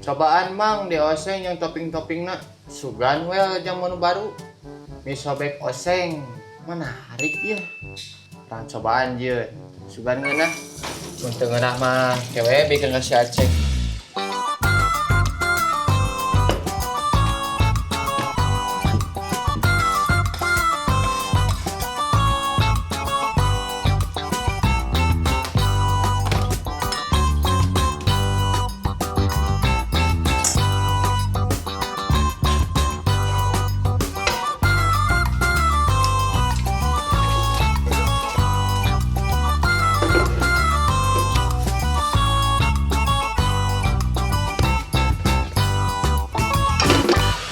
Cobaan mang di oseng yang topping-toppingna sugan well jang menu baru. Mie sobek oseng menarik ya. Urang cobaan je. Sugan ngeunah. Mun teu ngeunah mah kewe bikin ka si Aceng.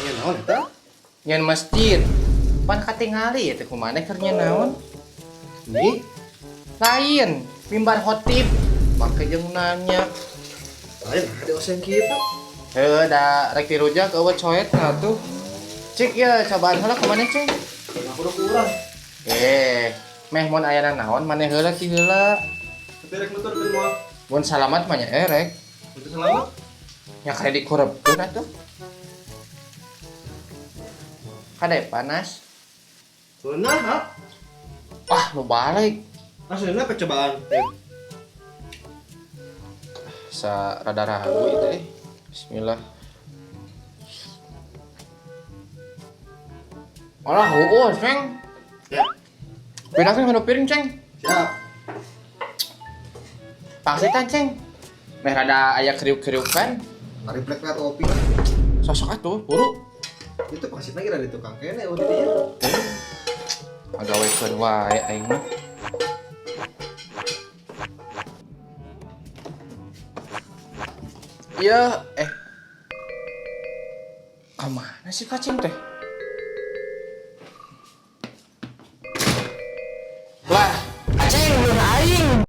Iya naon eta? Nyen masjid. Pan katingali ya teh kumaha keur nyen naon? Ini Lain, mimbar khotib. Make jeung nanya. lain ada oseng kitu. Heuh, da rek dirujak eueuh coet nah tuh. Cik ya cobaan heula kumaha cing? Aku udah kurang. Eh, meh mun ayana naon maneh heula ki heula. Tapi rek nuturkeun moal. Mun salamat mah nya erek. Untuk selamat. Nya kare dikurepkeun atuh. Kade panas. Beunah, ha? Wah, nu balik. Aslinya percobaan. Sa rada ragu itu eh. Bismillah. Alah, heueuh, Ceng. Ya. Pindahkeun kana piring, Ceng. Siap. Pangsitan, Ceng. Meh rada aya kriuk-kriukan. Mari plek kopi. Sosok atuh, buru. Itu pangsitna kira di tukang kene udah dia. Agawekeun wae aing mah. Iya, eh. Kemana sih kacing teh?